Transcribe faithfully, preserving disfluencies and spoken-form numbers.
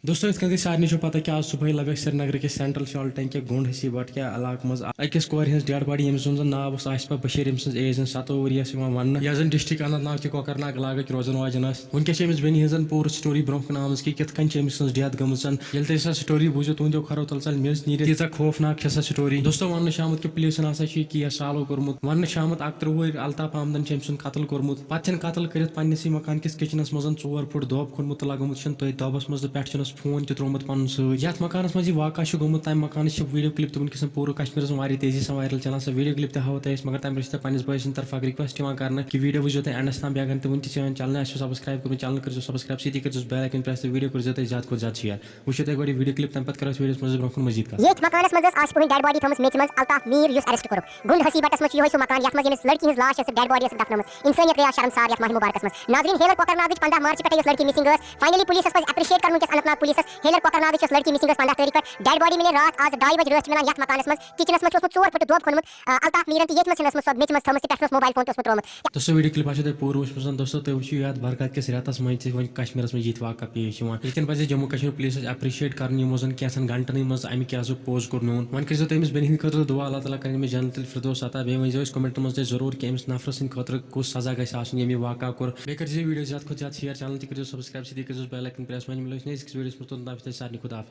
دوستو، یِتھ کٔنۍ تۄہہِ سارنٕے چھو پتہ کہِ آز صبحٲے لگٲو سرینگرٕ کِس سینٹرل شالٹینگ کہِ گُنڈ حسی بٹ کہِ علاقہٕ منٛز أکِس کورِ ہٕنٛز ڈیڈ باڈی، ییٚمِس زَن ناو اوس آصفہ بشیر، ییٚمہِ سٕنٛز ایج زَن ستووُہ ؤری ٲس یِوان وننہٕ، یۄس زَن ڈسٹرکٹ اننت ناگ کہِ کۄکرناگ علاقٕچ روزن واجٮ۪ن ٲس۔ وٕنکیٚس چھِ أمِس بیٚنہِ ہٕنٛز زَن پوٗرٕ سٹوری برونٛہہ کُن آمٕژ کہِ کِتھ کٔنۍ چھِ أمِس سٕنٛز ڈیتھ گٔمٕژ۔ ییٚلہِ تۄہہِ سۄ سٹوری بوٗزِو، تُہنٛدیو کھۄرو تل ژَلہِ میٚژ نیٖرِتھ۔ تیٖژاہ خوفناک چھےٚ سۄ سٹوری۔ دوستو، وننہٕ چھُ آمُت کہِ پولیسن ہسا چھُ یہِ کیس سالو کوٚرمُت۔ وننہٕ چھُ آمُت اکترٕہ وُہُر الطاف احمدن چھُ أمۍ سُنٛد قتل کوٚرمُت۔ پتہٕ چھِن قتل کٔرِتھ پننِسٕے مکان کِس کچنس منٛز ژور فُٹ دۄب کھوٚنمُت تہٕ لگومُت چھِن تٔتھۍ دۄبس منٛز تہٕ پٮ۪ٹھٕ چھُنس فون تہِ تروومُت پنُن سۭتۍ۔ یتھ مکانس منٛز یہِ واقعہ چھُ گوٚمُت، تمہِ مکانٕچ چھِ ویڈیو کلپ تہِ وٕنکیٚس پوٗرٕ کشمیرس منٛز واریاہ تیزی سان وایرل چلان۔ سۄ ویڈیو کلپ تہِ ہاوو تۄہہِ أسۍ، مگر تمہِ برٛونٛہہ چھِ تۄہہِ پننِس بٲے سٕنٛدِ طرفہٕ اکھ ریکویسٹ یِوان کرنہٕ کہِ ویڈیو وٕچھزیو تُہۍ اینڈس تام، بیٚیہِ اگر نہٕ تُہۍ وٕنہِ تہِ سٲنۍ چینل آسِو سبسکرایب کوٚرمُت، چینل کٔرزیو سبسکرایب، سۭتی کٔرزیو بیل آیکن پریس تہٕ ویڈیو کٔرزیو تُہۍ زیادٕ کھۄتہٕ زیادٕ شیئر۔ وٕچھِو تُہۍ گۄڈٕ یہِ ویڈیو کلپ، تمہِ پتہٕ کرو أسۍ ویڈیوس منٛز برونٛہہ کُن مزید کتھ۔ ییٚتھۍ مکانس منٛز ٲس آصفٕنۍ ڈیڈ باڈی تھٲومٕژ میٚژِ منٛز۔ الطاف میٖر، یُس اریسٹ کوٚرُکھ، گُنڈ حسی بٹس منٛز چھُ یِہوٚے سُہ مکان، یتھ منٛز ییٚمِس لڑکی ہٕنٛز لاش ٲسٕکھ، ڈیڈ باڈی ٲسٕکھ دفنٲومٕژ۔ انسٲنیت گٔیاو شرمسار یتھ ماہِ مبارکس منٛز۔ ناظرین، ہیلر کۄکرناگٕچ پنٛداہ مارچہِ پٮ۪ٹھے یۄس لڑکی مسنگ ٲس، فاینلی پولیسس پزِ اپریشیٹ کرُن وٕنکیٚس اننت ناگ پولیسس۔ ہیلر کۄکرناگٕچ یۄس لڑکی مسنگ ٲس پنٛداہ تٲریخ پٮ۪ٹھ، ڈیڈ باڈی ملے راتھ آز ڈاے بجہِ رٲژ چھِ ملان یتھ مکانس منٛز، کچنس منٛز چھُ اوسمُت ژور فُٹ دۄب کھوٚنمُت۔ آ، الطاف میٖرن تہٕ ییٚتھۍ منٛز چھِنس منٛز سۄ میٚژِ منٛز تھٲومٕژ تہٕ پٮ۪ٹھٕ اوس موبایل فون تہِ اوسمُت ترٛوومُت۔ دوستو، ویڈیو کلپ آسیو تۄہہِ پوٗرٕ وٕچھمٕژ۔ دوستو، تُہۍ وٕچھِو یتھ برکت کِس رٮ۪تس منٛز چھِ وۄنۍ کشمیرس منٛز یِتھۍ واقعہ پیش یِوان۔ یِتھ کٔنۍ پزِ جموں کشمیر پولیسس اپریشیٹ کرُن، یِمو زن کینٛژن گھنٹن منٛز امہِ کیسُک پوز کوٚر نوٗن۔ وۄنۍ کٔرزیو تُہۍ أمِس بیٚنہِ ہٕنٛدِ خٲطرٕ دُعا، اللہ تعالیٰ کرِ أمِس جنت الفردوس عطا۔ بیٚیہِ ؤنۍزیو أسۍ کمنٹن منٛز تۄہہِ ضروٗر کہِ أمِس نفرٕ سٕنٛدِ خٲطرٕ کُس سزا گژھِ آسُن، ییٚمہِ یہِ واقعہ کوٚر۔ بیٚیہِ کٔرزیو ویڈیو زیادٕ کھۄتہٕ زیادٕ شیئر، چینل تہِ کٔرزیو سبسکرایب، سۭتی کٔرزیو بیل آیکن پریس۔ وۄنۍ مِلو أسۍ نٔیِس أکِس ویڈیوس منٛز، توٚتام چھِ تۄہہِ سارنٕے خۄدا حافظ۔